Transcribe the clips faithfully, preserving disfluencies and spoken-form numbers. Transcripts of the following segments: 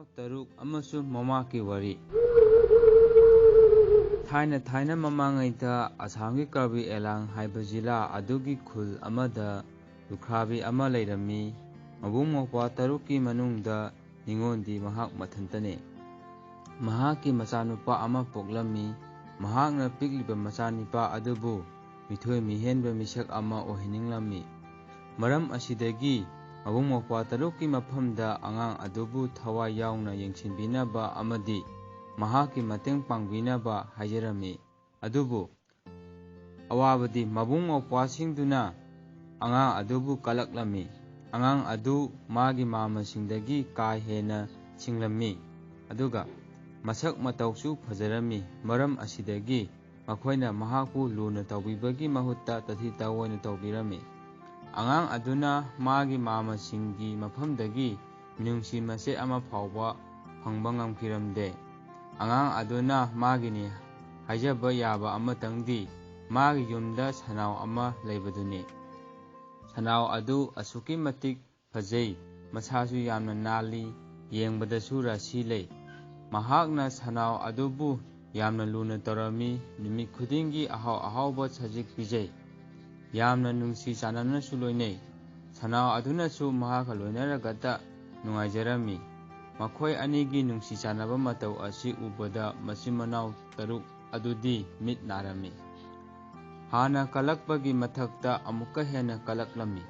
ꯇꯔꯨꯛ ꯑꯃꯁꯨꯡ ꯃꯃꯥꯛꯀꯤ ꯋꯥꯔꯤ꯫ ꯊꯥꯏꯅ ꯊꯥꯏꯅ ꯃꯃꯥꯡꯉꯩꯗ ꯑꯁꯥꯝꯒꯤ ꯀꯥꯔꯕꯤ ꯑꯦꯂꯥꯡ ꯍꯥꯏꯕ ꯖꯤꯂꯥ ꯑꯗꯨꯒꯤ ꯈꯨꯜ ꯑꯃꯗ ꯂꯨꯈ꯭ꯔꯥꯕꯤ ꯑꯃ ꯂꯩꯔꯝꯃꯤ꯫ ꯃꯕꯨꯡ ꯃꯧꯄ꯭ꯋꯥ ꯇꯔꯨꯛꯀꯤ ꯃꯅꯨꯡꯗ ꯅꯤꯉꯣꯜꯗꯤ ꯃꯍꯥꯛ ꯃꯊꯟꯇꯅꯤ꯫ ꯃꯍꯥꯛꯀꯤ ꯃꯆꯥꯅꯨꯄꯥ ꯑꯃ ꯄꯣꯛꯂꯝꯃꯤ꯫ ꯃꯍꯥꯛꯅ ꯄꯤꯛꯂꯤꯕ ꯃꯆꯥꯅꯨꯄꯥ ꯑꯗꯨꯕꯨ ꯃꯤꯊꯣꯏ ꯃꯤꯍꯦꯟꯕ ꯃꯤꯁꯛ ꯑꯃ ꯑꯣꯏꯍꯟꯅꯤꯡꯂꯝꯃꯤ꯫ ꯃꯔꯝ ꯑꯁꯤꯗꯒꯤ ꯃꯕꯨꯡ ꯃꯧꯄ꯭ꯋꯥ ꯇꯔꯨꯛꯀꯤ ꯃꯐꯝꯗ ꯑꯉꯥꯡ ꯑꯗꯨꯕꯨ ꯊꯋꯥꯏ ꯌꯥꯎꯅ ꯌꯦꯡꯁꯤꯟꯕꯤꯅꯕ ꯑꯃꯗꯤ ꯃꯍꯥꯛꯀꯤ ꯃꯇꯦꯡ ꯄꯥꯡꯕꯤꯅꯕ ꯍꯥꯏꯖꯔꯝꯃꯤ꯫ ꯑꯗꯨꯕꯨ ꯑꯋꯥꯕꯗꯤ ꯃꯕꯨꯡ ꯃꯧꯄ꯭ꯋꯥꯁꯤꯡꯗꯨꯅ ꯑꯉꯥꯡ ꯑꯗꯨꯕꯨ ꯀꯂꯛꯂꯝꯃꯤ꯫ ꯑꯉꯥꯡ ꯑꯗꯨ ꯃꯥꯒꯤ ꯃꯥꯝꯃꯁꯤꯡꯗꯒꯤ ꯀꯥ ꯍꯦꯟꯅ ꯁꯤꯡꯂꯝꯃꯤ, ꯑꯗꯨꯒ ꯃꯁꯛ ꯃꯇꯧꯁꯨ ꯐꯖꯔꯝꯃꯤ꯫ ꯃꯔꯝ ꯑꯁꯤꯗꯒꯤ ꯃꯈꯣꯏꯅ ꯃꯍꯥꯛꯄꯨ ꯂꯨꯅ ꯇꯧꯕꯤꯕꯒꯤ ꯃꯍꯨꯠꯇ ꯇꯊꯤ ꯇꯑꯣꯏꯅ ꯇꯧꯕꯤꯔꯝꯃꯤ꯫ ꯑꯉꯥꯡ ꯑꯗꯨꯅ ꯃꯥꯒꯤ ꯃꯥꯝꯃꯁꯤꯡꯒꯤ ꯃꯐꯝꯗꯒꯤ ꯃꯤꯅꯨꯡꯁꯤ ꯃꯆꯦꯠ ꯑꯃ ꯐꯥꯎꯕ ꯐꯪꯕ ꯉꯝꯈꯤꯔꯝꯗꯦ꯫ ꯑꯉꯥꯡ ꯑꯗꯨꯅ ꯃꯥꯒꯤꯅꯤ ꯍꯥꯏꯖꯕ ꯌꯥꯕ ꯑꯃꯇꯪꯗꯤ ꯃꯥꯒꯤ ꯌꯨꯝꯗ ꯁꯅꯥꯎ ꯑꯃ ꯂꯩꯕꯗꯨꯅꯤ꯫ ꯁꯅꯥꯎ ꯑꯗꯨ ꯑꯁꯨꯛꯀꯤ ꯃꯇꯤꯛ ꯐꯖꯩ, ꯃꯁꯥꯁꯨ ꯌꯥꯝꯅ ꯅꯥꯜꯂꯤ, ꯌꯦꯡꯕꯗꯁꯨ ꯔꯥꯁꯤ ꯂꯩ꯫ ꯃꯍꯥꯛꯅ ꯁꯅꯥꯎ ꯑꯗꯨꯕꯨ ꯌꯥꯝꯅ ꯂꯨꯅ ꯇꯧꯔꯝꯃꯤ, ꯅꯨꯃꯤꯠ ꯈꯨꯗꯤꯡꯒꯤ ꯑꯍꯥꯎ ꯑꯍꯥꯎꯕ ꯁꯖꯤꯛ ꯄꯤꯖꯩ꯫ ꯌꯥꯝꯅ ꯅꯨꯡꯁꯤ ꯆꯥꯟꯅꯅꯁꯨ ꯂꯣꯏꯅꯩ꯫ ꯁꯅꯥꯎ ꯑꯗꯨꯅꯁꯨ ꯃꯍꯥꯛꯀ ꯂꯣꯏꯅꯔꯒꯇ ꯅꯨꯡꯉꯥꯏꯖꯔꯝꯃꯤ꯫ ꯃꯈꯣꯏ ꯑꯅꯤꯒꯤ ꯅꯨꯡꯁꯤ ꯆꯥꯟꯅꯕ ꯃꯇꯧ ꯑꯁꯤ ꯎꯕꯗ ꯃꯆꯤꯟ ꯃꯅꯥꯎ ꯇꯔꯨꯛ ꯑꯗꯨꯗꯤ ꯃꯤꯠ ꯅꯥꯔꯝꯃꯤ꯫ ꯍꯥꯟꯅ ꯀꯂꯛꯄꯒꯤ ꯃꯊꯛꯇ ꯑꯃꯨꯛꯀ ꯍꯦꯟꯅ ꯀꯂꯛꯂꯝꯃꯤ꯫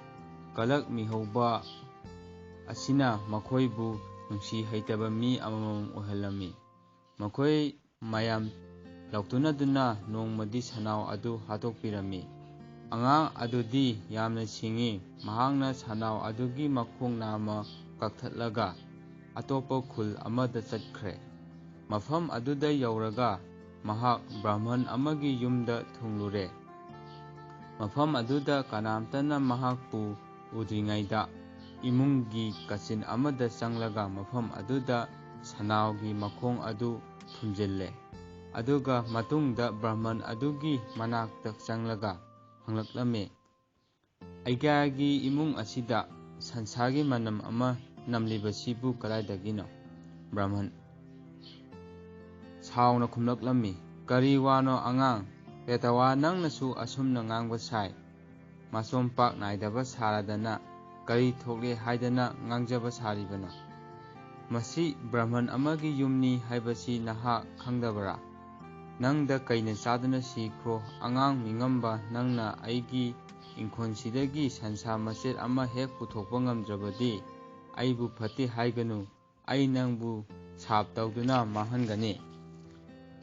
ꯀꯂꯛꯃꯤꯍꯧꯕ ꯑꯁꯤꯅ ꯃꯈꯣꯏꯕꯨ ꯅꯨꯡꯁꯤ ꯍꯩꯇꯕ ꯃꯤ ꯑꯃꯃꯝ ꯑꯣꯏꯍꯜꯂꯝꯃꯤ꯫ ꯃꯈꯣꯏ ꯃꯌꯥꯝ ꯂꯥꯎꯊꯣꯛꯅꯗꯨꯅ ꯅꯣꯡꯃꯗꯤ ꯁꯅꯥꯎ ꯑꯗꯨ ꯍꯥꯠꯇꯣꯛꯄꯤꯔꯝꯃꯤ꯫ ꯑꯉꯥꯡ ꯑꯗꯨꯗꯤ ꯌꯥꯝꯅ ꯁꯤꯡꯏ꯫ ꯃꯍꯥꯛꯅ ꯁꯅꯥꯎ ꯑꯗꯨꯒꯤ ꯃꯈꯣꯡ ꯅꯥꯝꯃ ꯀꯛꯊꯠꯂꯒ ꯑꯇꯣꯞꯄ ꯈꯨꯜ ꯑꯃꯗ ꯆꯠꯈ꯭ꯔꯦ꯫ ꯃꯐꯝ ꯑꯗꯨꯗ ꯌꯧꯔꯒ ꯃꯍꯥꯛ ꯕ꯭ꯔꯥꯍꯃꯟ ꯑꯃꯒꯤ ꯌꯨꯝꯗ ꯊꯨꯡꯂꯨꯔꯦ꯫ ꯃꯐꯝ ꯑꯗꯨꯗ ꯀꯅꯥꯝꯇꯅ ꯃꯍꯥꯛꯄꯨ ꯎꯗ꯭ꯔꯤꯉꯩꯗ ꯏꯃꯨꯡꯒꯤ ꯀꯥꯆꯤꯟ ꯑꯃꯗ ꯆꯪꯂꯒ ꯃꯐꯝ ꯑꯗꯨꯗ ꯁꯅꯥꯎꯒꯤ ꯃꯈꯣꯡ ꯑꯗꯨ ꯊꯨꯝꯖꯤꯜꯂꯦ꯫ ꯑꯗꯨꯒ ꯃꯇꯨꯡꯗ ꯕ꯭ꯔꯥꯍꯃꯟ ꯑꯗꯨꯒꯤ ꯃꯅꯥꯛꯇ ꯆꯪꯂꯒ ꯍꯪꯂꯛꯂꯝꯃꯤ, "ꯑꯩꯒꯥꯒꯤ ꯏꯃꯨꯡ ꯑꯁꯤꯗ ꯁꯟꯁꯥꯒꯤ ꯃꯅꯝ ꯑꯃ ꯅꯝꯂꯤꯕꯁꯤꯕꯨ ꯀꯗꯥꯏꯗꯒꯤꯅꯣ?" ꯕ꯭ꯔꯥꯍꯃꯟ ꯁꯥꯎꯅ ꯈꯨꯝꯂꯛꯂꯝꯃꯤ, "ꯀꯔꯤ ꯋꯥꯅꯣ ꯑꯉꯥꯡ? ꯄꯦꯇꯋꯥ, ꯅꯪꯅꯁꯨ ꯑꯁꯨꯝꯅ ꯉꯥꯡꯕ ꯁꯥꯏ? ꯃꯆꯣꯝ ꯄꯥꯛ ꯅꯥꯏꯗꯕ ꯁꯥꯔꯗꯅ ꯀꯔꯤ ꯊꯣꯛꯂꯦ ꯍꯥꯏꯗꯅ ꯉꯥꯡꯖꯕ ꯁꯥꯔꯤꯕꯅꯣ? ꯃꯁꯤ ꯕ꯭ꯔꯥꯍꯃꯟ ꯑꯃꯒꯤ ꯌꯨꯝꯅꯤ ꯍꯥꯏꯕꯁꯤ ꯅꯍꯥꯛ ꯈꯪꯗꯕꯔꯥ? ꯅꯪꯗ ꯀꯩꯅ ꯆꯥꯗꯨꯅ ꯁꯤꯈ꯭ꯔꯣ? ꯑꯉꯥꯡ ꯃꯤꯉꯝꯕ, ꯅꯪꯅ ꯑꯩꯒꯤ ꯏꯪꯈꯣꯜꯁꯤꯗꯒꯤ ꯁꯟꯁꯥ ꯃꯆꯦꯠ ꯑꯃ ꯍꯦꯛ ꯄꯨꯊꯣꯛꯄ ꯉꯝꯗ꯭ꯔꯕꯗꯤ ꯑꯩꯕꯨ ꯐꯠꯇꯦ ꯍꯥꯏꯒꯅꯨ꯫ ꯑꯩ ꯅꯪꯕꯨ ꯁꯥꯞ ꯇꯧꯗꯨꯅ ꯃꯥꯡꯍꯟꯒꯅꯤ꯫"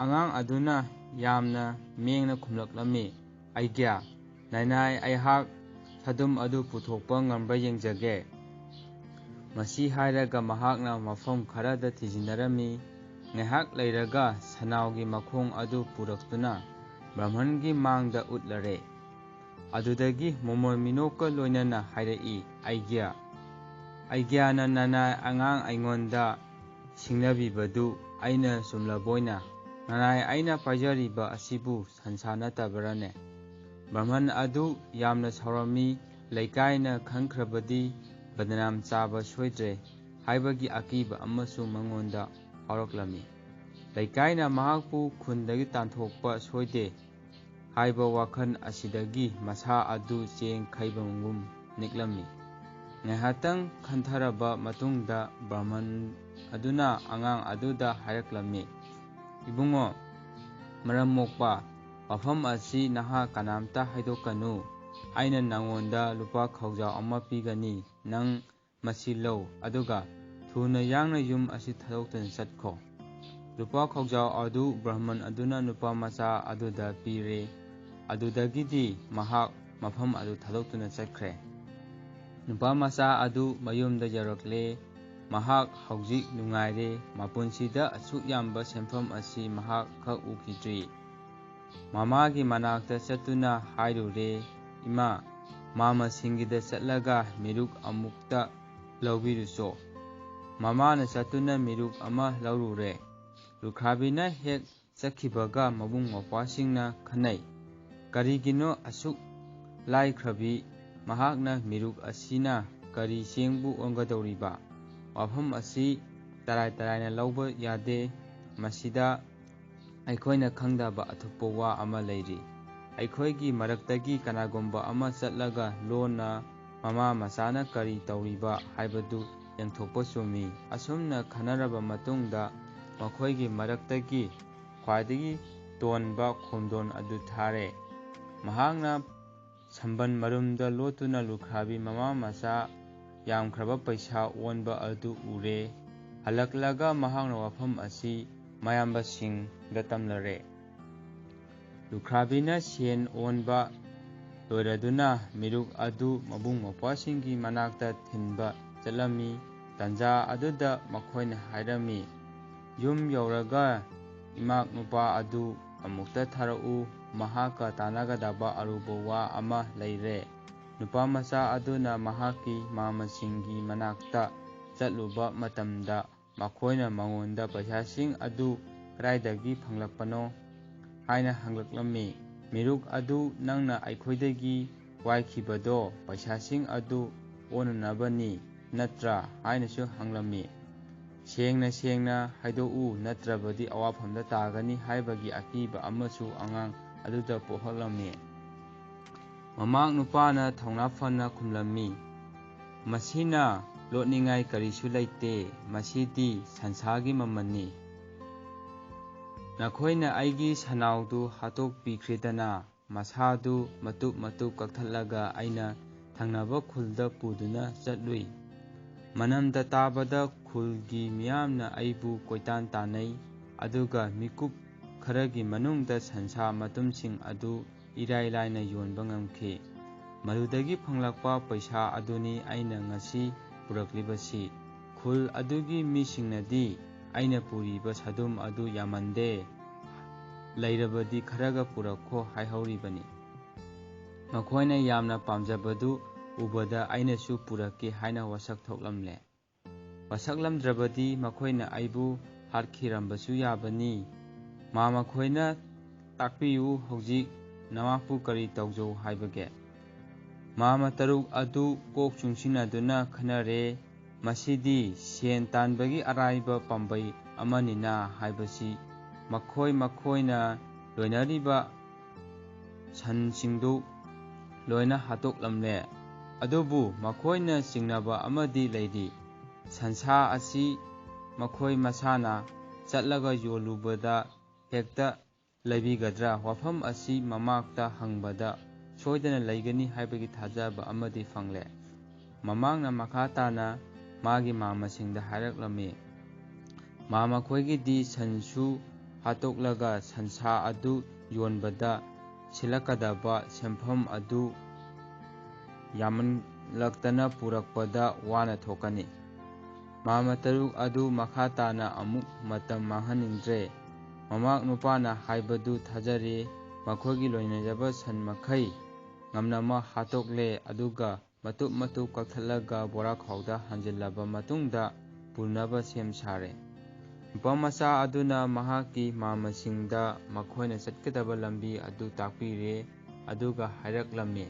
ꯑꯉꯥꯡ ꯑꯗꯨꯅ ꯌꯥꯝꯅ ꯃꯦꯡꯅ ꯈꯨꯝꯂꯛꯂꯝꯃꯤ, "ꯑꯩꯒ꯭ꯌꯥ, ꯅꯥꯏꯅꯥꯏ, ꯑꯩꯍꯥꯛ ꯁꯥꯗꯨꯝ ꯑꯗꯨ ꯄꯨꯊꯣꯛꯄ ꯉꯝꯕ꯭ꯔꯥ ꯌꯦꯡꯖꯒꯦ꯫" ꯃꯁꯤ ꯍꯥꯏꯔꯒ ꯃꯍꯥꯛꯅ ꯃꯐꯝ ꯈꯔꯗ ꯊꯤꯖꯤꯟꯅꯔꯝꯃꯤ꯫ ꯉꯥꯏꯍꯥꯛ ꯂꯩꯔꯒ ꯁꯅꯥꯎꯒꯤ ꯃꯈꯣꯡ ꯑꯗꯨ ꯄꯨꯔꯛꯇꯨꯅ ꯕ꯭ꯔꯥꯍꯃꯟꯒꯤ ꯃꯥꯡꯗ ꯎꯠꯂꯔꯦ꯫ ꯑꯗꯨꯗꯒꯤ ꯃꯣꯃꯣꯟ ꯃꯤꯅꯣꯛꯀ ꯂꯣꯏꯅꯅ ꯍꯥꯏꯔꯛꯏ, "ꯑꯩꯒ꯭ꯌꯥ, ꯑꯩꯒ꯭ꯌꯥꯅ ꯅꯅꯥꯏ ꯑꯉꯥꯡ ꯑꯩꯉꯣꯟꯗ ꯁꯤꯡꯅꯕꯤꯕꯗꯨ ꯑꯩꯅ ꯆꯨꯝꯂꯕꯣꯏꯅ? ꯅꯅꯥꯏ ꯑꯩꯅ ꯄꯥꯏꯖꯔꯤꯕ ꯑꯁꯤꯕꯨ ꯁꯟꯁꯥ ꯅꯠꯇꯕ꯭ꯔꯅꯦ?" ꯕ꯭ꯔꯥꯍꯃꯟ ꯑꯗꯨ ꯌꯥꯝꯅ ꯁꯥꯎꯔꯝꯃꯤ꯫ ꯂꯩꯀꯥꯏꯅ ꯈꯪꯈ꯭ꯔꯕꯗꯤ ꯕꯗꯅꯥꯝ ꯆꯥꯕ ꯁꯣꯏꯗ꯭ꯔꯦ ꯍꯥꯏꯕꯒꯤ ꯑꯀꯤꯕ ꯑꯃꯁꯨ ꯃꯉꯣꯟꯗ ꯐꯥꯎꯔꯛꯂꯝꯃꯤ꯫ ꯂꯩꯀꯥꯏꯅ ꯃꯍꯥꯛꯄꯨ ꯈꯨꯟꯗꯒꯤ ꯇꯥꯟꯊꯣꯛꯄ ꯁꯣꯏꯗꯦ ꯍꯥꯏꯕ ꯋꯥꯈꯜ ꯑꯁꯤꯗꯒꯤ ꯃꯁꯥ ꯑꯗꯨ ꯆꯦꯡ ꯈꯩꯕꯒꯨꯝ ꯅꯤꯛꯂꯝꯃꯤ꯫ ꯉꯥꯏꯍꯥꯛꯇꯪ ꯈꯟꯊꯔꯕ ꯃꯇꯨꯡꯗ ꯕ꯭ꯔꯥꯍꯃꯟ ꯑꯗꯨꯅ ꯑꯉꯥꯡ ꯑꯗꯨꯗ ꯍꯥꯏꯔꯛꯂꯝꯃꯤ, "ꯏꯕꯨꯡꯉꯣ, ꯃꯔꯝ ꯃꯣꯛꯄ, ꯋꯥꯐꯝ ꯑꯁꯤ ꯅꯍꯥꯛ ꯀꯅꯥꯝꯇ ꯍꯥꯏꯗꯣꯛꯀꯅꯨ꯫ ꯑꯩꯅ ꯅꯉꯣꯟꯗ ꯂꯨꯄꯥ ꯈꯥꯎꯖꯥꯎ ꯑꯃ ꯄꯤꯒꯅꯤ꯫ ꯅꯪ ꯃꯁꯤ ꯂꯧ, ꯑꯗꯨꯒ ꯊꯨꯅ ꯌꯥꯡꯅ ꯌꯨꯝ ꯑꯁꯤ ꯊꯥꯗꯣꯛꯇꯨꯅ ꯆꯠꯈꯣ꯫" ꯂꯨꯄꯥ ꯈꯥꯎꯖꯥꯎ ꯑꯗꯨ ꯕ꯭ꯔꯥꯍꯃꯟ ꯑꯗꯨꯅ ꯅꯨꯄꯥ ꯃꯆꯥ ꯑꯗꯨꯗ ꯄꯤꯔꯦ꯫ ꯑꯗꯨꯗꯒꯤꯗꯤ ꯃꯍꯥꯛ ꯃꯐꯝ ꯑꯗꯨ ꯊꯥꯗꯣꯛꯇꯨꯅ ꯆꯠꯈ꯭ꯔꯦ꯫ ꯅꯨꯄꯥ ꯃꯆꯥ ꯑꯗꯨ ꯃꯌꯨꯝꯗ ꯌꯧꯔꯛꯂꯦ꯫ ꯃꯍꯥꯛ ꯍꯧꯖꯤꯛ ꯅꯨꯡꯉꯥꯏꯔꯦ꯫ ꯃꯄꯨꯟꯁꯤꯗ ꯑꯁꯨꯛ ꯌꯥꯝꯕ ꯁꯦꯟꯐꯝ ꯑꯁꯤ ꯃꯍꯥꯛ ꯈꯛ ꯎꯈꯤꯗ꯭ꯔꯤ꯫ ꯃꯃꯥꯒꯤ ꯃꯅꯥꯛꯇ ꯆꯠꯇꯨꯅ ꯍꯥꯏꯔꯨꯔꯦ, "ꯏꯃꯥ, ꯃꯥꯃꯁꯤꯡꯒꯤꯗ ꯆꯠꯂꯒ ꯃꯤꯔꯨꯛ ꯑꯃꯨꯛꯇ ꯂꯧꯕꯤꯔꯨꯆꯣ꯫" ꯃꯃꯥꯅ ꯆꯠꯇꯨꯅ ꯃꯤꯔꯨꯛ ꯑꯃ ꯂꯧꯔꯨꯔꯦ꯫ ꯂꯨꯈ꯭ꯔꯥꯕꯤꯅ ꯍꯦꯛ ꯆꯠꯈꯤꯕꯒ ꯃꯕꯨꯡ ꯃꯧꯄ꯭ꯋꯥꯁꯤꯡꯅ ꯈꯟꯅꯩ, "ꯀꯔꯤꯒꯤꯅꯣ ꯑꯁꯨꯛ ꯂꯥꯏꯈ꯭ꯔꯕꯤ ꯃꯍꯥꯛꯅ ꯃꯤꯔꯨꯛ ꯑꯁꯤꯅ ꯀꯔꯤ ꯆꯦꯡꯕꯨ ꯑꯣꯟꯒꯗꯧꯔꯤꯕ? ꯋꯥꯐꯝ ꯑꯁꯤ ꯇꯔꯥꯏ ꯇꯔꯥꯏꯅ ꯂꯧꯕ ꯌꯥꯗꯦ꯫ ꯃꯁꯤꯗ ꯑꯩꯈꯣꯏꯅ ꯈꯪꯗꯕ ꯑꯊꯨꯞꯄ ꯋꯥ ꯑꯃ ꯂꯩꯔꯤ꯫ ꯑꯩꯈꯣꯏꯒꯤ ꯃꯔꯛꯇꯒꯤ ꯀꯅꯥꯒꯨꯝꯕ ꯑꯃ ꯆꯠꯂꯒ ꯂꯣꯟꯅ ꯃꯃꯥ ꯃꯆꯥꯅ ꯀꯔꯤ ꯇꯧꯔꯤꯕ ꯍꯥꯏꯕꯗꯨ ꯌꯦꯡꯊꯣꯛꯄ ꯆꯨꯝꯃꯤ꯫ ꯑꯁꯨꯝꯅ ꯈꯟꯅꯔꯕ ꯃꯇꯨꯡꯗ ꯃꯈꯣꯏꯒꯤ ꯃꯔꯛꯇꯒꯤ ꯈ꯭ꯋꯥꯏꯗꯒꯤ ꯇꯣꯟꯕ ꯈꯣꯝꯗꯣꯟ ꯑꯗꯨ ꯊꯥꯔꯦ꯫ ꯃꯍꯥꯛꯅ ꯁꯝꯕꯟ ꯃꯔꯨꯝꯗ ꯂꯣꯠꯇꯨꯅ ꯂꯨꯈ꯭ꯔꯥꯕꯤ ꯃꯃꯥ ꯃꯆꯥ ꯌꯥꯝꯈ꯭ꯔꯕ ꯄꯩꯁꯥ ꯑꯣꯟꯕ ꯑꯗꯨ ꯎꯔꯦ꯫ ꯍꯜꯂꯛꯂꯒ ꯃꯍꯥꯛꯅ ꯋꯥꯐꯝ ꯑꯁꯤ ꯃꯌꯥꯝꯕꯁꯤꯡꯗ ꯇꯝꯂꯔꯦ꯫ ꯂꯨꯈ꯭ꯔꯥꯕꯤꯅ ꯁꯦꯟ ꯑꯣꯟꯕ ꯂꯣꯏꯔꯗꯨꯅ ꯃꯤꯔꯨꯛ ꯑꯗꯨ ꯃꯕꯨꯡ ꯃꯧꯄ꯭ꯋꯥꯁꯤꯡꯒꯤ ꯃꯅꯥꯛꯇ ꯊꯤꯟꯕ ꯆꯠꯂꯝꯃꯤ꯫ ꯇꯟꯖꯥ ꯑꯗꯨꯗ ꯃꯈꯣꯏꯅ ꯍꯥꯏꯔꯝꯃꯤ, "ꯌꯨꯝ ꯌꯧꯔꯒ ꯏꯃꯥꯛ ꯅꯨꯄꯥ ꯑꯗꯨ ꯑꯃꯨꯛꯇ ꯊꯥꯔꯛꯎ, ꯃꯍꯥꯛꯀ ꯇꯥꯟꯅꯒꯗꯕ ꯑꯔꯨꯕ ꯋꯥ ꯑꯃ ꯂꯩꯔꯦ꯫" ꯅꯨꯄꯥ ꯃꯆꯥ ꯑꯗꯨꯅ ꯃꯍꯥꯛꯀꯤ ꯃꯥꯃꯁꯤꯡꯒꯤ ꯃꯅꯥꯛꯇ ꯆꯠꯂꯨꯕ ꯃꯇꯝꯗ ꯃꯈꯣꯏꯅ ꯃꯉꯣꯟꯗ ꯄꯩꯁꯥꯁꯤꯡ ꯑꯗꯨ ꯀꯗꯥꯏꯗꯒꯤ ꯐꯪꯂꯛꯄꯅꯣ ꯍꯥꯏꯅ ꯍꯪꯂꯛꯂꯝꯃꯤ꯫ ꯃꯤꯔꯨꯛ ꯑꯗꯨ ꯅꯪꯅ ꯑꯩꯈꯣꯏꯗꯒꯤ ꯋꯥꯏꯈꯤꯕꯗꯣ ꯄꯩꯁꯥꯁꯤꯡ ꯑꯗꯨ ꯑꯣꯟꯅꯅꯕꯅꯤ ꯅꯠꯇ꯭ꯔꯥ ꯍꯥꯏꯅꯁꯨ ꯍꯪꯂꯝꯃꯤ꯫ ꯁꯦꯡꯅ ꯁꯦꯡꯅ ꯍꯥꯏꯗꯣꯛꯎ, ꯅꯠꯇ꯭ꯔꯕꯗꯤ ꯑꯋꯥꯐꯝꯗ ꯇꯥꯒꯅꯤ ꯍꯥꯏꯕꯒꯤ ꯑꯀꯤꯕ ꯑꯃꯁꯨ ꯑꯉꯥꯡ ꯑꯗꯨꯗ ꯄꯣꯛꯍꯜꯂꯝꯃꯤ꯫ ꯃꯃꯥꯛ ꯅꯨꯄꯥꯅ ꯊꯧꯅꯥ ꯐꯅ ꯈꯨꯝꯂꯝꯃꯤ, "ꯃꯁꯤꯅ ꯂꯣꯠꯅꯤꯡꯉꯥꯏ ꯀꯔꯤꯁꯨ ꯂꯩꯇꯦ, ꯃꯁꯤꯗꯤ ꯁꯟꯁꯥꯒꯤ ꯃꯃꯜꯅꯤ꯫ ꯅꯈꯣꯏꯅ ꯑꯩꯒꯤ ꯁꯅꯥꯎꯗꯨ ꯍꯥꯠꯇꯣꯛꯄꯤꯈ꯭ꯔꯦꯗꯅ, ꯃꯁꯥꯗꯨ ꯃꯇꯨꯞ ꯃꯇꯨꯞ ꯀꯛꯊꯠꯂꯒ ꯑꯩꯅ ꯊꯪꯅꯕ ꯈꯨꯜꯗ ꯄꯨꯗꯨꯅ ꯆꯠꯂꯨꯏ꯫ ꯃꯅꯝꯗ ꯇꯥꯕꯗ ꯈꯨꯜꯒꯤ ꯃꯤꯌꯥꯝꯅ ꯑꯩꯕꯨ ꯀꯣꯏꯇꯥꯟ ꯇꯥꯟꯅꯩ, ꯑꯗꯨꯒ ꯃꯤꯀꯨꯞ ꯈꯔꯒꯤ ꯃꯅꯨꯡꯗ ꯁꯟꯁꯥ ꯃꯇꯨꯝꯁꯤꯡ ꯑꯗꯨ ꯏꯔꯥꯏ ꯂꯥꯏꯅ ꯌꯣꯟꯕ ꯉꯝꯈꯤ꯫ ꯃꯗꯨꯗꯒꯤ ꯐꯪꯂꯛꯄ ꯄꯩꯁꯥ ꯑꯗꯨꯅꯤ ꯑꯩꯅ ꯉꯁꯤ ꯄꯨꯔꯛꯂꯤꯕꯁꯤ꯫ ꯈꯨꯜ ꯑꯗꯨꯒꯤ ꯃꯤꯁꯤꯡꯅꯗꯤ ꯑꯩꯅ ꯄꯨꯔꯤꯕ ꯁꯥꯗꯨꯝ ꯑꯗꯨ ꯌꯥꯝꯃꯟꯗꯦ, ꯂꯩꯔꯕꯗꯤ ꯈꯔꯒ ꯄꯨꯔꯛꯈꯣ ꯍꯥꯏꯍꯧꯔꯤꯕꯅꯤ꯫ ꯃꯈꯣꯏꯅ ꯌꯥꯝꯅ ꯄꯥꯝꯖꯕꯗꯨ ꯎꯕꯗ ꯑꯩꯅꯁꯨ ꯄꯨꯔꯛꯀꯦ ꯍꯥꯏꯅ ꯋꯥꯁꯛ ꯊꯣꯛꯂꯝꯂꯦ꯫ ꯋꯥꯁꯛꯂꯝꯗ꯭ꯔꯕꯗꯤ ꯃꯈꯣꯏꯅ ꯑꯩꯕꯨ ꯍꯥꯠꯈꯤꯔꯝꯕꯁꯨ ꯌꯥꯕꯅꯤ꯫ ꯃꯥ ꯃꯈꯣꯏꯅ ꯇꯥꯛꯄꯤꯌꯨ, ꯍꯧꯖꯤꯛ ꯅꯃꯥꯛꯄꯨ ꯀꯔꯤ ꯇꯧꯖꯧ ꯍꯥꯏꯕꯒꯦ?" ꯃꯥꯃ ꯇꯔꯨꯛ ꯑꯗꯨ ꯀꯣꯛ ꯆꯨꯡꯁꯤꯟꯅꯗꯨꯅ ꯈꯟꯅꯔꯦ꯫ ꯃꯁꯤꯗꯤ ꯁꯦꯟ ꯇꯥꯟꯕꯒꯤ ꯑꯔꯥꯏꯕ ꯄꯥꯝꯕꯩ ꯑꯃꯅꯤꯅ ꯍꯥꯏꯕꯁꯤ ꯃꯈꯣꯏ ꯃꯈꯣꯏꯅ ꯂꯣꯏꯅꯔꯤꯕ ꯁꯟꯁꯤꯡꯗꯨ ꯂꯣꯏꯅ ꯍꯥꯠꯇꯣꯛꯂꯝꯂꯦ꯫ ꯑꯗꯨꯕꯨ ꯃꯈꯣꯏꯅ ꯆꯤꯡꯅꯕ ꯑꯃꯗꯤ ꯂꯩꯔꯤ꯫ ꯁꯟꯁꯥ ꯑꯁꯤ ꯃꯈꯣꯏ ꯃꯁꯥꯅ ꯆꯠꯂꯒ ꯌꯣꯜꯂꯨꯕꯗ ꯍꯦꯛꯇ ꯂꯩꯕꯤꯒꯗ꯭ꯔꯥ? ꯋꯥꯐꯝ ꯑꯁꯤ ꯃꯃꯥꯛꯇ ꯍꯪꯕꯗ ꯁꯣꯏꯗꯅ ꯂꯩꯒꯅꯤ ꯍꯥꯏꯕꯒꯤ ꯊꯥꯖꯕ ꯑꯃꯗꯤ ꯐꯪꯂꯦ꯫ ꯃꯃꯥꯛꯅ ꯃꯈꯥ ꯇꯥꯅ ꯃꯥꯒꯤ ꯃꯥꯝꯃꯁꯤꯡꯗ ꯍꯥꯏꯔꯛꯂꯝꯃꯤ, ꯃꯥꯝꯃꯈꯣꯏꯒꯤꯗꯤ ꯁꯟꯁꯨ ꯍꯥꯠꯇꯣꯛꯂꯒ ꯁꯟꯁꯥ ꯑꯗꯨ ꯌꯣꯟꯕꯗ ꯁꯤꯜꯂꯛꯀꯗꯕ ꯁꯦꯟꯐꯝ ꯑꯗꯨ ꯌꯥꯝꯃꯟꯂꯛꯇꯅ ꯄꯨꯔꯛꯄꯗ ꯋꯥꯅ ꯊꯣꯛꯀꯅꯤ꯫ ꯃꯥꯝꯃ ꯇꯔꯨꯛ ꯑꯗꯨ ꯃꯈꯥ ꯇꯥꯅ ꯑꯃꯨꯛ ꯃꯇꯝ ꯃꯥꯡꯍꯟꯅꯤꯡꯗ꯭ꯔꯦ꯫ ꯃꯃꯥꯛ ꯅꯨꯄꯥꯅ ꯍꯥꯏꯕꯗꯨ ꯊꯥꯖꯔꯦ꯫ ꯃꯈꯣꯏꯒꯤ ꯂꯣꯏꯅꯖꯕ ꯁꯟ ꯃꯈꯩ ꯉꯝꯅꯃꯛ ꯍꯥꯠꯇꯣꯛꯂꯦ, ꯑꯗꯨꯒ ꯃꯇꯨꯞ ꯃꯇꯨꯞ ꯀꯛꯊꯠꯂꯒ ꯕꯣꯔꯥꯈꯥꯎꯗ ꯍꯥꯟꯖꯤꯜꯂꯕ ꯃꯇꯨꯡꯗ ꯄꯨꯅꯕ ꯁꯦꯝ ꯁꯥꯔꯦ꯫ ꯅꯨꯄꯥ ꯃꯆꯥ ꯑꯗꯨꯅ ꯃꯍꯥꯛꯀꯤ ꯃꯥꯝꯃꯁꯤꯡꯗ ꯃꯈꯣꯏꯅ ꯆꯠꯀꯗꯕ ꯂꯝꯕꯤ ꯑꯗꯨ ꯇꯥꯛꯄꯤꯔꯦ, ꯑꯗꯨꯒ ꯍꯥꯏꯔꯛꯂꯝꯃꯤ,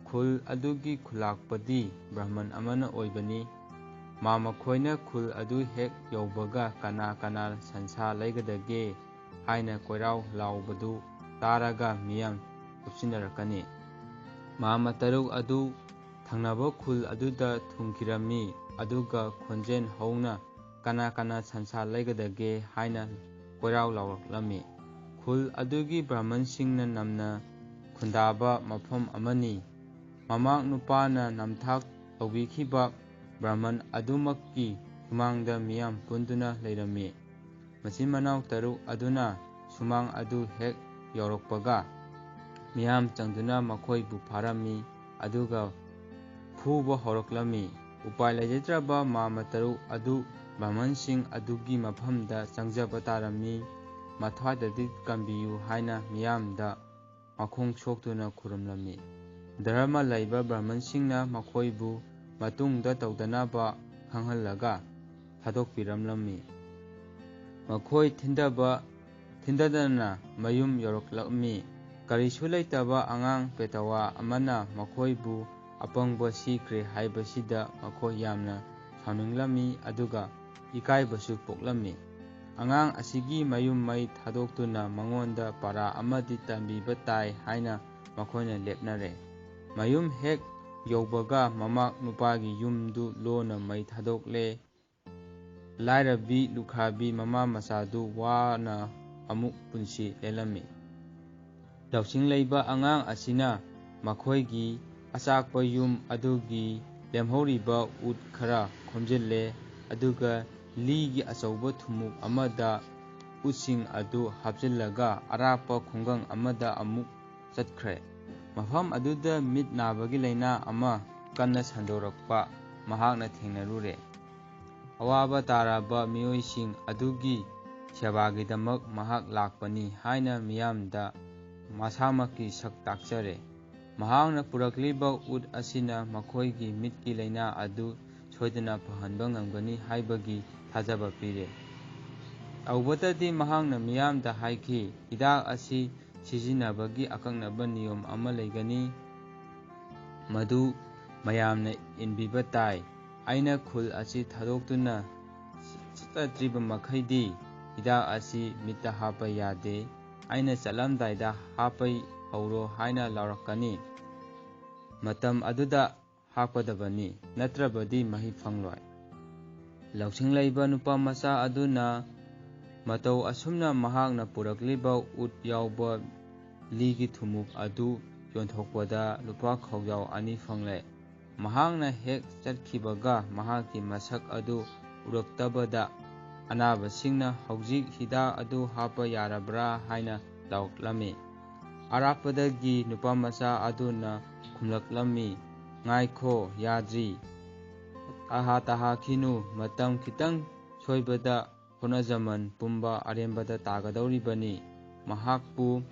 ꯈꯨꯜ ꯑꯗꯨꯒꯤ ꯈꯨꯂꯥꯛꯄꯗꯤ ꯕ꯭ꯔꯍꯃꯟ ꯑꯃꯅ ꯑꯣꯏꯕꯅꯤ꯫ ꯃꯥꯝꯃꯈꯣꯏꯅ ꯈꯨꯜ ꯑꯗꯨ ꯍꯦꯛ ꯌꯧꯕꯒ ꯀꯅꯥ ꯀꯅꯥ ꯁꯟꯁꯥ ꯂꯩꯒꯗꯒꯦ ꯍꯥꯏꯅ ꯀꯣꯏꯔꯥꯎ ꯂꯥꯎꯕꯗꯨ ꯇꯥꯔꯒ ꯃꯤꯌꯥꯝ ꯀꯨꯞꯁꯤꯟꯅꯔꯛꯀꯅꯤ꯫ ꯃꯥꯝꯃ ꯇꯔꯨꯛ ꯑꯗꯨ ꯊꯪꯅꯕ ꯈꯨꯜ ꯑꯗꯨꯗ ꯊꯨꯡꯈꯤꯔꯝꯃꯤ, ꯑꯗꯨꯒ ꯈꯣꯟꯖꯦꯜ ꯍꯧꯅ ꯀꯅꯥ ꯀꯅꯥ ꯁꯟꯁꯥ ꯂꯩꯒꯗꯒꯦ ꯍꯥꯏꯅ ꯀꯣꯏꯔꯥꯎ ꯂꯥꯎꯔꯛꯂꯝꯃꯤ꯫ ꯈꯨꯜ ꯑꯗꯨꯒꯤ ꯕ꯭ꯔꯍꯃꯟꯁꯤꯡꯅ ꯅꯝꯅ ꯈꯨꯟꯗꯥꯕ ꯃꯐꯝ ꯑꯃꯅꯤ꯫ ꯃꯃꯥꯛ ꯅꯨꯄꯥꯅ ꯅꯝꯊꯥꯛ ꯇꯧꯕꯤꯈꯤꯕ ꯕ꯭ꯔꯍꯃꯟ ꯑꯗꯨꯃꯛꯀꯤ ꯁꯨꯃꯥꯡꯗ ꯃꯤꯌꯥꯝ ꯄꯨꯟꯗꯨꯅ ꯂꯩꯔꯝꯃꯤ꯫ ꯃꯆꯤꯟ ꯃꯅꯥꯎ ꯇꯔꯨꯛ ꯑꯗꯨꯅ ꯁꯨꯃꯥꯡ ꯑꯗꯨ ꯍꯦꯛ ꯌꯧꯔꯛꯄꯒ ꯃꯤꯌꯥꯝ ꯆꯪꯗꯨꯅ ꯃꯈꯣꯏꯕꯨ ꯐꯥꯔꯝꯃꯤ, ꯑꯗꯨꯒ ꯐꯨꯕ ꯍꯧꯔꯛꯂꯝꯃꯤ꯫ ꯎꯄꯥꯏ ꯂꯩꯖꯗ꯭ꯔꯕ ꯃꯥꯝꯃ ꯇꯔꯨꯛ ꯑꯗꯨ ꯕ꯭ꯔꯍꯃꯟꯁꯤꯡ ꯑꯗꯨꯒꯤ ꯃꯐꯝꯗ ꯆꯪꯖꯕ ꯇꯥꯔꯝꯃꯤ꯫ ꯃꯊ꯭ꯋꯥꯏꯗꯗꯤ ꯀꯟꯕꯤꯌꯨ ꯍꯥꯏꯅ ꯃꯤꯌꯥꯝꯗ ꯃꯈꯣꯡ ꯁꯣꯛꯇꯨꯅ ꯈꯨꯔꯨꯝꯂꯝꯃꯤ꯫ ꯙꯔꯃ ꯂꯩꯕ ꯕ꯭ꯔꯍꯃꯟꯁꯤꯡꯅ ꯃꯈꯣꯏꯕꯨ ꯃꯇꯨꯡꯗ ꯇꯧꯗꯅꯕ ꯈꯪꯍꯜꯂꯒ ꯊꯥꯗꯣꯛꯄꯤꯔꯝꯂꯝꯃꯤ꯫ ꯃꯈꯣꯏ ꯊꯤꯟꯊꯕ ꯊꯤꯟꯊꯗꯅ ꯃꯌꯨꯝ ꯌꯧꯔꯛꯂꯝꯃꯤ꯫ ꯀꯔꯤꯁꯨ ꯂꯩꯇꯕ ꯑꯉꯥꯡ ꯄꯦꯇꯋꯥ ꯑꯃꯅ ꯃꯈꯣꯏꯕꯨ ꯑꯄꯪꯕ ꯁꯤꯈ꯭ꯔꯦ ꯍꯥꯏꯕꯁꯤꯗ ꯃꯈꯣꯏ ꯌꯥꯝꯅ ꯁꯥꯎꯅꯤꯡꯂꯝꯃꯤ, ꯑꯗꯨꯒ ꯏꯀꯥꯏꯕꯁꯨ ꯄꯣꯛꯂꯝꯃꯤ꯫ ꯑꯉꯥꯡ ꯑꯁꯤꯒꯤ ꯃꯌꯨꯝ ꯃꯩ ꯊꯥꯗꯣꯛꯇꯨꯅ ꯃꯉꯣꯟꯗ ꯄꯔꯥ ꯑꯃꯗꯤ ꯇꯝꯕꯤꯕ ꯇꯥꯏ ꯍꯥꯏꯅ ꯃꯈꯣꯏꯅ ꯂꯦꯞꯅꯔꯦ꯫ ꯃꯌꯨꯝ ꯍꯦꯛ ꯌꯧꯕꯒ ꯃꯃꯥ ꯅꯨꯄꯥꯒꯤ ꯌꯨꯝꯗꯨ ꯂꯣꯟꯅ ꯃꯩ ꯊꯥꯗꯣꯛꯂꯦ꯫ ꯂꯥꯏꯔꯕꯤ ꯂꯨꯈ꯭ꯔꯥꯕꯤ ꯃꯃꯥ ꯃꯆꯥꯗꯨ ꯋꯥꯅ ꯑꯃꯨꯛ ꯄꯨꯟꯁꯤ ꯂꯦꯜꯂꯝꯃꯤ꯫ ꯂꯧꯁꯤꯡ ꯂꯩꯕ ꯑꯉꯥꯡ ꯑꯁꯤꯅ ꯃꯈꯣꯏꯒꯤ ꯑꯆꯥꯛꯄ ꯌꯨꯝ ꯑꯗꯨꯒꯤ ꯂꯦꯝꯍꯧꯔꯤꯕ ꯎꯠ ꯈꯔ ꯈꯣꯝꯖꯤꯜꯂꯦ, ꯑꯗꯨꯒ ꯂꯤꯒꯤ ꯑꯆꯧꯕ ꯊꯨꯝꯃꯣꯛ ꯑꯃꯗ ꯎꯠꯁꯤꯡ ꯑꯗꯨ ꯍꯥꯞꯆꯤꯜꯂꯒ ꯑꯔꯥꯞꯄ ꯈꯨꯡꯒꯪ ꯑꯃꯗ ꯑꯃꯨꯛ ꯆꯠꯈ꯭ꯔꯦ꯫ ꯃꯐꯝ ꯑꯗꯨꯗ ꯃꯤꯠ ꯅꯥꯕꯒꯤ ꯂꯥꯏꯅꯥ ꯑꯃ ꯀꯟꯅ ꯁꯟꯗꯣꯔꯛꯄ ꯃꯍꯥꯛꯅ ꯊꯦꯡꯅꯔꯨꯔꯦ꯫ ꯑꯋꯥꯕ ꯇꯥꯔꯕ ꯃꯤꯑꯣꯏꯁꯤꯡ ꯑꯗꯨꯒꯤ ꯁꯦꯕꯥꯒꯤꯗꯃꯛ ꯃꯍꯥꯛ ꯂꯥꯛꯄꯅꯤ ꯍꯥꯏꯅ ꯃꯤꯌꯥꯝꯗ ꯃꯁꯥꯃꯛꯀꯤ ꯁꯛ ꯇꯥꯛꯆꯔꯦ꯫ ꯃꯍꯥꯛꯅ ꯄꯨꯔꯛꯂꯤꯕ ꯎꯠ ꯑꯁꯤꯅ ꯃꯈꯣꯏꯒꯤ ꯃꯤꯠꯀꯤ ꯂꯥꯏꯅꯥ ꯑꯗꯨ ꯁꯣꯏꯗꯅ ꯐꯍꯟꯕ ꯉꯝꯒꯅꯤ ꯍꯥꯏꯕꯒꯤ ꯊꯥꯖꯕ ꯄꯤꯔꯦ꯫ ꯇꯧꯕꯇꯗꯤ ꯃꯍꯥꯛꯅ ꯃꯤꯌꯥꯝꯗ ꯍꯥꯏꯈꯤ, "ꯍꯤꯗꯥꯛ ꯑꯁꯤ ꯁꯤꯖꯤꯟꯅꯕꯒꯤ ꯑꯀꯛꯅꯕ ꯅꯤꯌꯣꯝ ꯑꯃ ꯂꯩꯒꯅꯤ, ꯃꯗꯨ ꯃꯌꯥꯝꯅ ꯏꯟꯕꯤꯕ ꯇꯥꯏ꯫ ꯑꯩꯅ ꯈꯨꯜ ꯑꯁꯤ ꯊꯥꯗꯣꯛꯇꯨꯅ ꯆꯠꯇ꯭ꯔꯤꯕ ꯃꯈꯩꯗꯤ ꯍꯤꯗꯥꯛ ꯑꯁꯤ ꯃꯤꯠꯇ ꯍꯥꯞꯄ ꯌꯥꯗꯦ꯫ ꯑꯩꯅ ꯆꯠꯂꯝꯗꯥꯏꯗ ꯍꯥꯞꯄ ꯍꯧꯔꯣ" ꯍꯥꯏꯅ ꯂꯥꯎꯔꯛꯀꯅꯤ꯫ ꯃꯇꯝ ꯑꯗꯨꯗ ꯍꯥꯞꯀꯗꯕꯅꯤ, ꯅꯠꯇ꯭ꯔꯕꯗꯤ ꯃꯍꯩ ꯐꯪꯂꯣꯏ꯫ ꯂꯧꯁꯤꯡ ꯂꯩꯕ ꯅꯨꯄꯥ ꯃꯆꯥ ꯑꯗꯨꯅ ꯃꯇꯧ ꯑꯁꯨꯝꯅ ꯃꯍꯥꯛꯅ ꯄꯨꯔꯛꯂꯤꯕ ꯎꯠ ꯌꯥꯎꯕ ꯂꯤꯒꯤ ꯊꯨꯝꯃꯣꯛ ꯑꯗꯨ ꯌꯣꯟꯊꯣꯛꯄꯗ ꯂꯨꯄꯥ ꯈꯥꯎꯖꯥꯎ ꯑꯅꯤ ꯐꯪꯂꯦ꯫ ꯃꯍꯥꯛꯅ ꯍꯦꯛ ꯆꯠꯈꯤꯕꯒ ꯃꯍꯥꯛꯀꯤ ꯃꯁꯛ ꯑꯗꯨ ꯎꯔꯛꯇꯕꯗ ꯑꯅꯥꯕꯁꯤꯡꯅ "ꯍꯧꯖꯤꯛ ꯍꯤꯗꯥꯛ ꯑꯗꯨ ꯍꯥꯞꯄ ꯌꯥꯔꯕ꯭ꯔꯥ?" ꯍꯥꯏꯅ ꯂꯥꯎꯔꯛꯂꯝꯃꯤ꯫ ꯑꯔꯥꯞꯄꯗꯒꯤ ꯅꯨꯄꯥ ꯃꯆꯥ ꯑꯗꯨꯅ ꯈꯨꯝꯂꯛꯂꯝꯃꯤ, "ꯉꯥꯏꯈꯣ, ꯌꯥꯗ꯭ꯔꯤ꯫ ꯇꯍꯥ ꯇꯍꯥꯈꯤꯅꯨ, ꯃꯇꯝ ꯈꯤꯇꯪ ꯁꯣꯏꯕꯗ ꯍꯣꯠꯅꯖꯃꯟ ꯄꯨꯝꯕ ꯑꯔꯦꯝꯕꯗ ꯇꯥꯒꯗꯧꯔꯤꯕꯅꯤ꯫ ꯃꯍꯥꯛꯄꯨ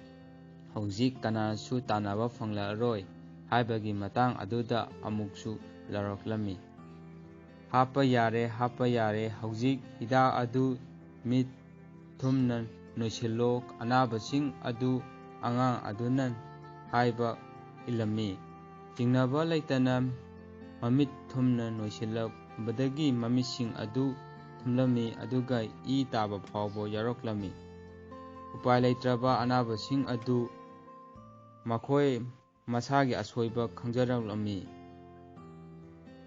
ꯍꯧꯖꯤꯛ ꯀꯅꯥꯁꯨ ꯇꯥꯟꯅꯕ ꯐꯪꯂꯔꯣꯏ" ꯍꯥꯏꯕꯒꯤ ꯃꯇꯥꯡ ꯑꯗꯨꯗ ꯑꯃꯨꯛꯁꯨ ꯂꯥꯎꯔꯛꯂꯝꯃꯤ꯫ "ꯍꯥꯞꯄ ꯌꯥꯔꯦ, ꯍꯥꯞꯄ ꯌꯥꯔꯦ, ꯍꯧꯖꯤꯛ ꯍꯤꯗꯥꯛ ꯑꯗꯨ ꯃꯤꯠ ꯊꯨꯝꯅ ꯅꯣꯏꯁꯤꯜꯂꯣ", ꯑꯅꯥꯕꯁꯤꯡ ꯑꯗꯨ ꯑꯉꯥꯡ ꯑꯗꯨꯅ ꯍꯥꯏꯕ ꯏꯜꯂꯝꯃꯤ꯫ ꯆꯤꯡꯅꯕ ꯂꯩꯇꯅ ꯃꯃꯤꯠ ꯊꯨꯝꯅ ꯅꯣꯏꯁꯤꯜꯂꯛꯄꯗꯒꯤ ꯃꯃꯤꯠꯁꯤꯡ ꯑꯗꯨ ꯊꯨꯝꯂꯝꯃꯤ, ꯑꯗꯨꯒ ꯏ ꯇꯥꯕ ꯐꯥꯎꯕ ꯌꯥꯎꯔꯛꯂꯝꯃꯤ꯫ ꯎꯄꯥꯏ ꯂꯩꯇ꯭ꯔꯕ ꯑꯅꯥꯕꯁꯤꯡ ꯑꯗꯨ ꯃꯈꯣꯏ ꯃꯁꯥꯒꯤ ꯑꯁꯣꯏꯕ ꯈꯪꯖꯔꯛꯂꯝꯃꯤ꯫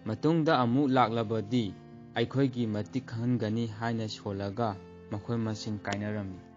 ꯃꯇꯨꯡꯗ ꯑꯃꯨꯛ ꯂꯥꯛꯂꯕꯗꯤ ꯑꯩꯈꯣꯏꯒꯤ ꯃꯇꯤꯛ ꯈꯪꯍꯟꯒꯅꯤ ꯍꯥꯏꯅ ꯁꯣꯜꯂꯒ ꯃꯈꯣꯏ ꯃꯁꯦꯟ ꯀꯥꯏꯅꯔꯝꯃꯤ꯫